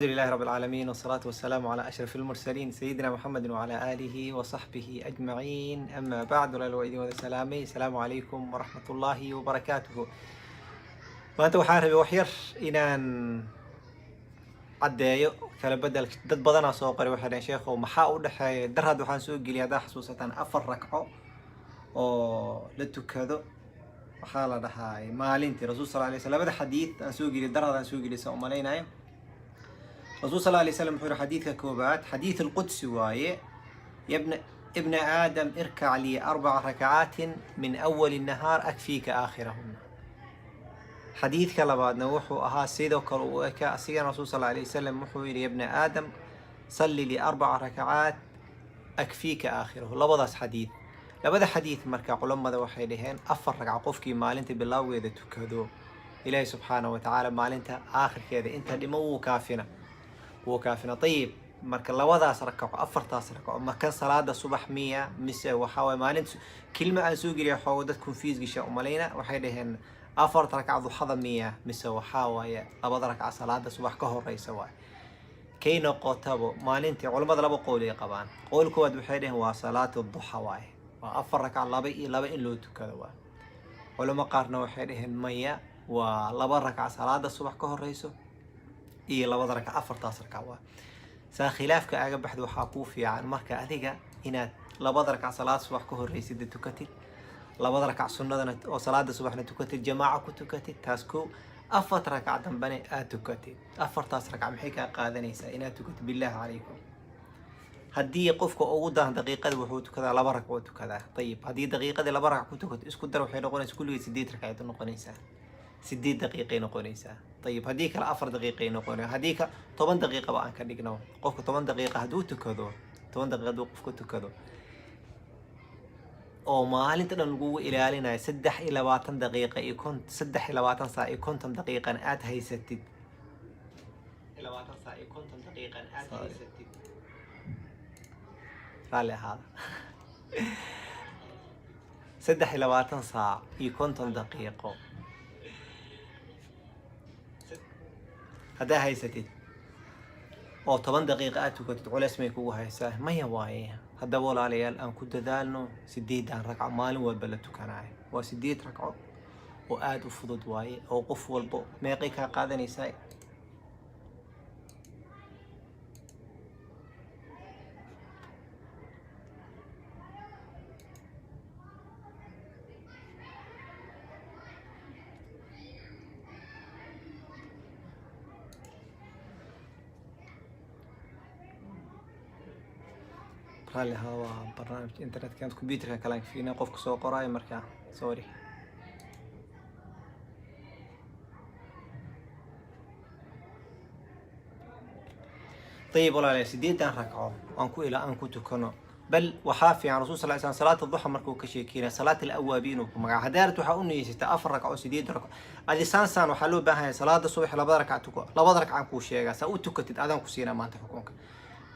الحمد لله رب العالمين، والصلاة والسلام على أشرف المرسلين، سيدنا محمد وعلى آله وصحبه أجمعين، أما بعد. Walaal wada salaamay. Asalaamu calaykum waraxmat ullaahi wabarakaatuhu. Maanta waxaan rabay wax yar inaan caddeeyo kala bedel. Dad badanaa soo qoray, waxay dhaheen: "Sheekhow, maxaa u dhexeeya?" Darhad waxaan soo geliyay, haddaa xasuusataan, afar ragco oo la tukado, waxaa la dhahaa, maalintii rasuul sal alay slam. Labada xadiid aan soo geliyay darhad aan soo geliyay, saan umalaynayo, rasuul sal alay slam wuxuu yihi, xadiidka koobaad xadiid alqudsi waaye: "يا ابن آدم، اركع لي أربع ركعات من أول النهار أكفيك آخرهن." Xadiidka labaadna wuxuu ahaa sidoo kale uu ekaa asigana, rasuul sal alay wasalam wuxuu yihi: "يا ابن آدم، صل لي أربع ركعات أكفيك آخره." Labadaas xadiid, labada xadiid marka culamada waxay dhaheen afar ragca qofkii maalinta bilowgeeda tukado, Ilaahi subxaanahu wa tacaala maalinta aakhirkeeda inta dhimo wuu kaafina, wuu kaafina. Ayib, marka labadaas rakaco, afartaas rakaco, ma kan salaada subax miya mise waxaa waye maalinta? Kelma aan soo geliya xoogo dad confuse gasha umalayna. Waxay dhaheen: afarta rakac duxada miya mise waxaa waaye labada rakac salaada subax ka horeysa? Waaye kay noqotabo maalintii, culamada laba qowl ay qabaan. Qowl koowaad waxay dhaheen waa salaatu duxa waaye, waa afar rakac, laba iyo laba in loo tukado waaye. Culamo qaarna waxay dhaheen maya, waa laba rakac salaada subax ka horeyso iyo labada rakac, afartaas rakac waa saa. Khilaafka aaga baxda, waxaa kuu fiican marka adiga inaad labada rakac salaad subax ka horeysid tukatid, labada rakac sunnadana oo salaada subaxna tukatid, jamaaca ku tukatid. Taas ko. Afar rakac dambena aad tukatid. Afartaas rakac maxay kaa qaadanaysaa inaad tukatid? Bilaahi calaykum, haddii qofka ugu daahan daqiiqada wuxuu tukadaa laba ragc oo tukadaa. Ayib, haddii daqiiqadii laba rakac ku tukato, isku dar, waxay noqonaysaa kulligeed sideed rakacayd noqonaysaa, 8 daqiiqay noqonaysaa. Ayib, haddii kale 4 daqiiqay noqonay, haddii ka 10 daqiiqaba aan ka dhigno, qofka 10 daqiiqa hadduu tukado, 10 daqiiqa hadduu qofka tukado oo maalinta dhan lagugu ilaalinayo, 23 daqiiqa iyo 23 saac iyo 50 daqiiqan aad haysatid, 20 saac iyo 50 daqiiqan aad haysatid, raalli ahaada, 23 saac iyo 50 daqiiqo haddaa haysatid oo 10 daqiiqa aad tukatid, culeys may kugu haysaa? Maya waaye. Haddaba walaalayaal, aan ku dadaalno sideedan ragco maalin walba la tukanayo. Waa sideed ragco oo aada u fudud waaye, oo qof walbo meeqay kaa qaadanaysaa? Raalli ahaa, waa barnaamij internetka, computerka kale aan fiirina qofka soo qoraayo markaa, sorry. Ayib walaalayaal, sideedan ragco aan ku ilaa aan ku tukano. Bal waxaa fiican, rasul sal slam salaata duxa markuu ka sheekeynaya, salaat alawaabiin uu ku magaca. Haddii aragto, waxaa u niyeysataa afar ragco, sideed ragco adi saan. Waxaa loo baahan yahay salaada subax labada ragca tuko. Labada ragcaan kuu sheegaa saa u tukatid, adaan ku siinaa maanta xukunka.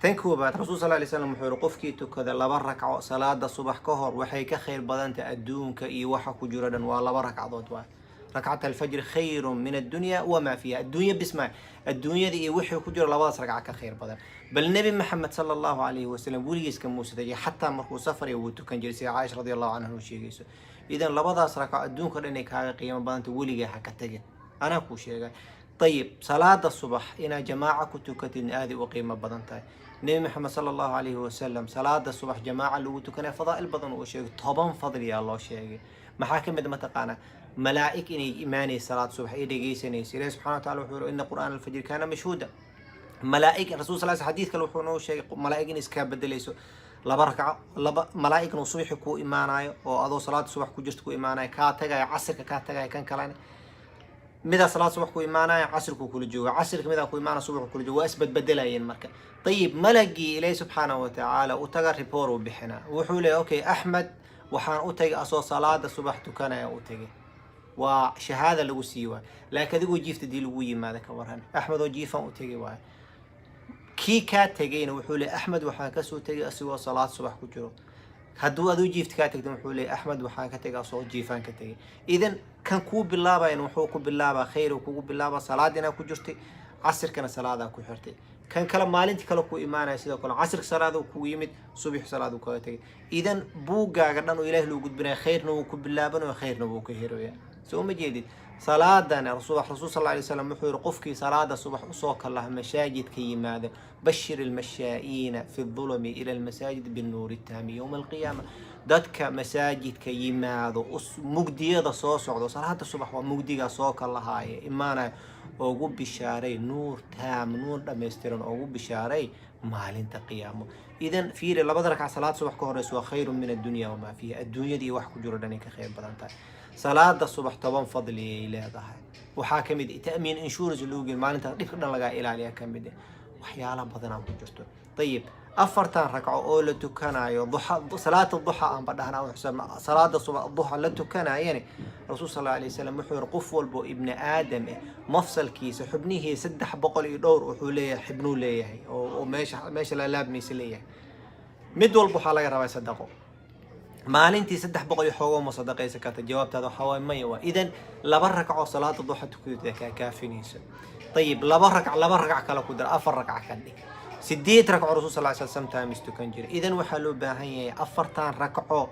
Tan koobaad, rasuul sal lay slam wuxuu yihi: qofkii tukada laba ragco salaada subax ka hor, waxay ka khayr badantay adduunka iyo waxa ku jiro dhan. Waa laba ragcadood waay. ركعة الفجر خير من الدنيا وما فيها. الدنيا بسمع الدنيا دي wixii ku jiro labadaas ragca ka khayr badan. Bal Nebi Maxamed sala Allahu calayhi wasalam weligiis ka muusa tegay, xataa markuu safar wuu tukan jiray, sida Caaisha radi Allahu canha sheegayso. Idan labadaas ragco adduunka dhan ay kaaga qiimo badanta, weligaa ha ka tagin, anaa kuu sheegay. Ayib, salaada subax inaad jamaaca ku tukatid aaday u qiimo badan tahay. Nebi Maxamed sala Allahu calayhi wasalam salaada subax jamaaca lagu tukanaya fadaa'il badan uu sheegay, 10 fadliyaa loo sheegay. Maxaa ka mid mataqaanaa? Malaa'ig inay imaanaysa salaad subax ay dhegeysanaysa. Ilahi subxana wa tacala wuxuu yihi: "إن قرآن الفجر كان مشهودا." malaa'ig, rasul sal xadiid kale wuxuu noo sheegay malaa'ig in iskaa bedelayso laba ragco, laba malaa'igna uu subaxi kuu imaanayo oo adoo salaada subax ku jirta ku imaanayo, kaa tagayo casirka, kaa tagayo kan kalena. Midaa salaad subax ku imaanaya, casirkuu kula jooga, casirka midaa ku imaanaya, subaxu kula jooga, waa isbadbedelayeen marka. Ayib, malagii Ilaahi subxaanahu watacaala u taga, report uu bixinaa. Wuxuu leeyahy: "Okay, Axmed waxaan u tagay asoo salaada subax tukanaya u tagay." Waa shahaada lagu sii waay. Laakiin adigoo jiifta dii lagu yimaada, ka waran? Axmed oo jiifan u tegay waay. Kii kaa tegayna wuxuu leeyahy: "Axmed waxaan kasoo tegay asigoo salaad subax ku jiro." Hadduu aduu jiifta kaa tegtan, wuxuu leeyahy: "Axmed waxaan ka tegay asoo jiifaan ka tegay." Idan kan kuu bilaabayan wuxuu ku bilaabaa khayr, uu kugu bilaabaa salaad inaa ku jirtay. Casirkana salaadaa ku xirtay. Kan kale maalintii kale ku imaanaya, sidoo kale casirka salaada kugu yimid, subax salaadu kaga tegay. Idan buuggaaga dhan oo Ilaahi loo gudbinaya, khayrna wuu ku bilaabanaya, khayrna wuu ka heraya. Soo ma jeedid? Salaadana subax, Rasuul sal alay slam wuxuu yihi: qofkii salaada subax usoo kalaha, masaajidka yimaada, بشر المشائين في الظلم إلى المساجد بالنور التام يوم القيامة. Dadka masaajidka yimaado, mugdiyada soo socdo, salaada subax waa mugdigaa soo kalahaaya imaanaya, ugu bishaaray nuur taam, nuur dhammaystiran ugu bishaaray maalinta qiyaamo. Idan fiiri, labada ragca salaad subax ka horeysa waa خير من الدنيا وما فيها, adduunyada iyo wax ku jiro dhan ay ka khayr badan tahay. Salaada subax 10 fadli ay leedahay. Waxaa kamid ta'miin, insurance lagu geli, maalintaas dhibka dhan lagaa ilaaliya kamid ah, waxyaala badanaa ku jirto. Ayib, afartan ragco oo la tukanayo duxa, salaata duxa aanba dhahna, aan xisaabna salaada subax duxa la tukanayani, Rasuul sal alla alay wasalam wuxuu yihi: qof walbo ibni aadam eh, mafsalkiisa, xubnihiisa 300 iyo dhowr wuxuu leeyahay, xibnuu leeyahay oo meesha laalaabmaysa leeyahay. Mid walba waxaa laga rabaa sadaqo maalintii. 300 iyo xoogoo ma sadaqaysan karta? Jawaabtaada waxaa waaye maya. Waa idan laba ragco salaada duxa tukadida kaa kaafinayso. Ayib, laba ragc, laba ragc kale ku dar, afar ragc ka dhig, sideed ragco Rasul sal sl sometimes tukan jiray. Idan waxaa loo baahan yahay afartan ragco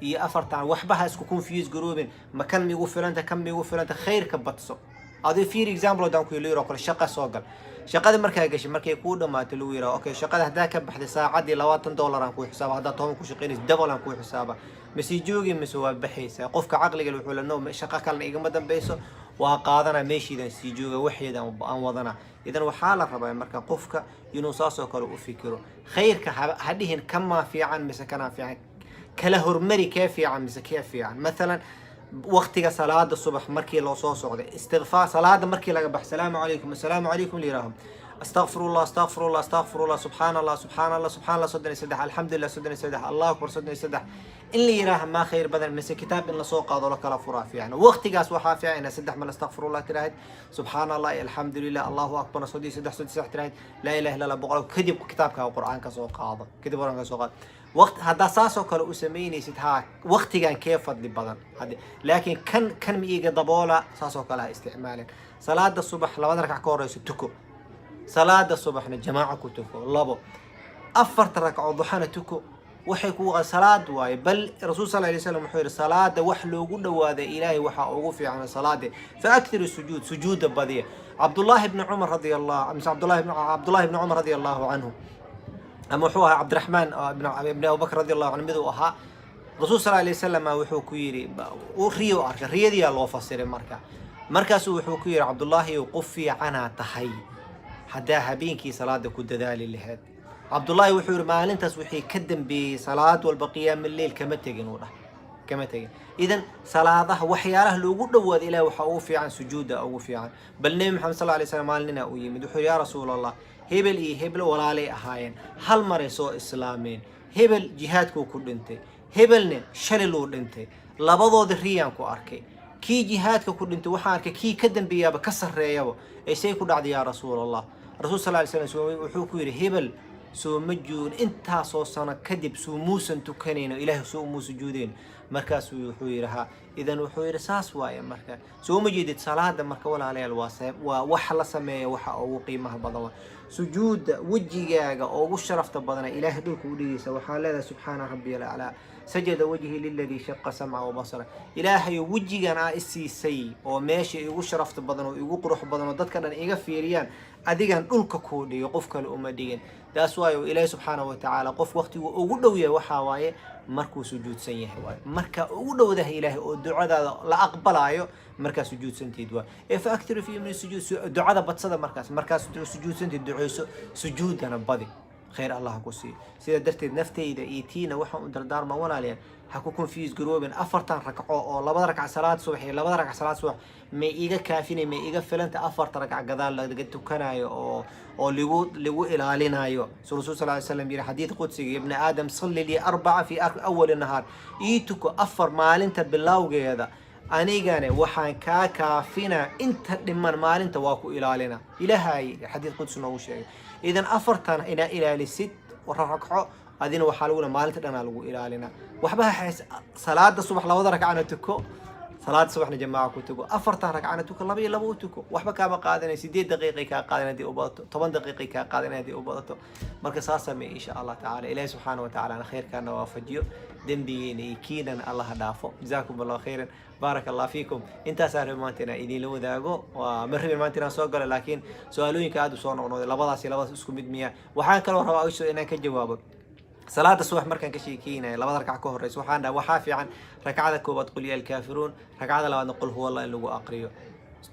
iyo afartan, waxba ha isku confuse garoobin. Ma kan miigu filanta, kan miigu filanta? Khayrka badso. Adi fiir, example haddaan ku yiro kale, shaqa soo gal. Shaqada markaa gashay, markay kuu dhamaato, lagu yiraha: okay, shaqada haddaa ka baxday, saacadii $20 aan kuu xisaaba, haddaa 10 ku shaqeynaysa, double aan kuu xisaaba, mise joogi mise waa baxaysaa? Qofka caqliga wuxuu la no, shaqo kalena igama dambeyso, waa qaadana, meeshiidan sii jooga, waxeedan aan wadana. Idan waxaa la rabaa marka qofka inuu saas oo kale u fikiro. Khayrka ha dhihin kamaa fiican mise kanaa fiican, kala hormari, kee fiican mise kee fiican. Mathalan, waqtiga salaada subax markii loo soo socday, istikfaar salaada markii laga bax, "Asalaamu calaykum, assalaamu calaykum" layiraahdo, "Astaqfir Allah, astaqfir Allah, astaqfir Allah, subxaan Allah, subxaan Allah, subxaan Allah 33, alxamdulilah 33, Allahu akbar 33" in la yiraaha maa khayr badan, mise kitaab in lasoo qaado la kala furaa fiican? Waqtigaas waxaa fiican inaad saddex mal "astaqfirullah" tiraahid, "subxaan Allah" iyo "alxamdulilah", "Allahu akbar" 33, 33 tiraahid, "laa ilaha illa Allah" 100, kadib kitaabka Qur'aanka soo qaado, kadib Qur'aanka soo qaado. Waqt haddaa saas oo kale u samaynaysid, haa, waqtigan kee fadli badan hadde? Laakiin kan ma iiga daboola, saas oo kale ha isticmaalin. Salaada subax labada ragc ka horeyso tuko, salaada subaxna jamaaco ku tuko, labo, afarta ragco duxana tuko. Waxay ku salaad waaye. Bal Rasuul sal alay slam wuxuu yihi: salaada wax loogu dhawaada Ilaahay waxaa ugu fiican salaade, فأكثروا السجود, sujuuda badiya. Cabdullaahi bni Cumar radia Allah, mise Cabdullahi bni Cumar radia Allahu canhu, ama wuxuu ahaa Cabdiraxmaan ibn Abubakr radi Allahu canhu, miduu ahaa, Rasuul sal alay wasalam wuxuu ku yidhi, riyo arkay, riyadiyaa loo fasiray. Markaasuu wuxuu ku yidhi: "Cabdullaahi, qof fiicanaa tahay haddaa habeenkii salaada ku dadaali lahayd." Cabdullaahi wuxuu yihi: maalintaas wixii ka dambeeyey salaad walba qiyaama leyl kama tegin, uu dhah, kama tegin. Idan salaadaha waxyaalaha loogu dhawaado Ilahi waxaa ugu fiican sujuudda ugu fiican. Bal Nebi Maxamed sal alay slam maalin uu yimid, wuxuu yihi: "Yaa Rasuul Allah, hebel iyo hebel walaalay ahaayeen, hal maray soo islaameen. Hebel jihaadkuu ku dhintay, hebelne shaliluu dhintay. Labadooda riyaan ku arkay. Kii jihaadka ku dhintay waxaan arkay kii ka dambeeyaaba ka sarreeyaba. Ee say ku dhacday, yaa Rasuul Allah?" Rasuul sal lay slam wuxuu ku yidhi: "Hebel soo ma joogin intaasoo sano kadib, suu muusan tukanayno, Ilaahay soo umuu sujuudeyn?" Markaasuu wuxuu yidhi: "Ha." Idan wuxuu yidhi: "Saas waaye." Marka soo ma jeedid salaada? Marka walaalayaal, waa wax la sameeya waxa ugu qiimaha badan waa sujuudda. Wejigaaga ugu sharafta badana Ilaahay dhulka u dhigaysa. Waxaa leedahay: "سبحان ربي الأعلى، سجد وجهي للذي شق سمعه وبصره." Ilaahayo, wejigan aa isiisay oo meesha igu sharafta badan oo igu qurux badan oo dadka dhan iga fiiriyaan, adigan dhulka kuu dhigay, qof kale uma dhigin. Taas waayo Ilaahi subxaanahu watacaala qof waqtigu ugu dhow yahay waxaa waaye markuu sujuudsan yahay. Waayo marka ugu dhowdahay Ilaahay oo ducadaada la aqbalaayo markaa sujuudsanteed waay. Ee فأكثروا فيه من السجود, ducada badsada. Markaas sujuudsanteed duceyso, sujuudana badi, khayr Allah ku siiyo. Sidaa darteed nafteyda iyo tiina waxaan u dardaarmaa, walaalayaal, ha ku confuse garoobin. Afartan ragco oo labada ragc salaad subax iyo labada ragc salaad subax may iga kaafinay, may iga filanta afarta ragc gadaal laga tukanayo oo lagu ilaalinayo? Su Rasul sal ly slam yiri xadiid qudsiga: "يا ابن آدم، صل لي أربع في أول النهار." Ii tuko afar maalinta bilowgeeda, anigane waxaan kaa kaafinaa inta dhiman maalinta, waa ku ilaalina. Ilaahay xadiid qudsi noogu sheegay. Idan afartan inaa ilaalisid ragco, adina waxaa lagu maalinta dhanaa lagu ilaalinaa. Waxba ha salaada subax labada ragcana tuko. Salaad subaxna jamaaca ku tuko. Afartan ragcana tuko, laba iyo laba u tuko. Waxba kaama qaadanay, 8 daqiiqay kaa qaadan haddii u badato, 10 daqiiqay kaa qaadan haddii u badato. Marka saas samee, insha Allah tacaala. Ilaahi subxaana wa tacaala khayrkaana waafajiyo, dembigeena iyo kiinana Allaha dhaafo. Jazaakum Allahu khayran, baaraka Allah fiikum. Intaasaa rabi maanta inaan idinla wadaago. Waa ma rabin maanta inaan soo galo, laakiin su-aalooyinka aada u soo noqnoqday, labadaas iyo labadaas isku mid miya? Waxaan kaloo rabaa iso inaan ka jawaabo salaada subax. Markaan ka sheekeynaya labada ragca ka horeysa, waxaan dhaha waxaa fiican ragcada koowaad "Qul ya alkaafiruun", ragcada labaadna "Qul huwa Allah" in lagu aqriyo.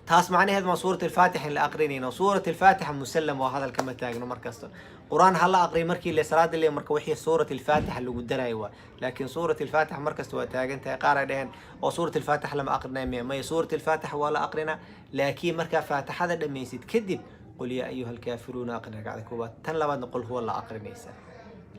Taas macnaheed ma suurat alfaatixa in la aqrinayno. Suurat alfaatixa musallam waa, hadal kama taagno. Markasta Qur-aan ha la aqriyo markii le salaada le, marka wixii suurat alfaatixa lagu darayo waa, laakiin suurat alfaatixa markasta waa taagan tahay. Qaar ay dhaheen oo suurat alfaatixa lama aqrinayo miya? Maya, suurat alfaatixa waa la aqrinaa, laakiin markaa faatixada dhammaysid kadib "Qul yaa ayuha alkaafiruuna" aqrin ragcada koowaad, tan labaadna "Qul huwa" la aqrinaysa,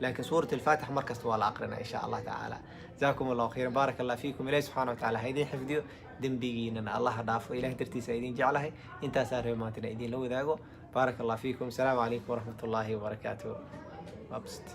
laakiin suurat alfaatixa markasta waa la aqrinaa, insha Allah tacaala. Jazaakum Allahu khayran, baaraka Allah fiikum. Ilahi subxana wa tacaala ha idin xifdiyo, dembigiinana Allaha dhaafo. Ilahay dartiisa idin jeclahay. Intaasaa rabe maanta inaan idinla wadaago. Baaraka Allah fiikum. Asalaamu calaykum waraxmat ullaahi wabarakaatuh. Abst.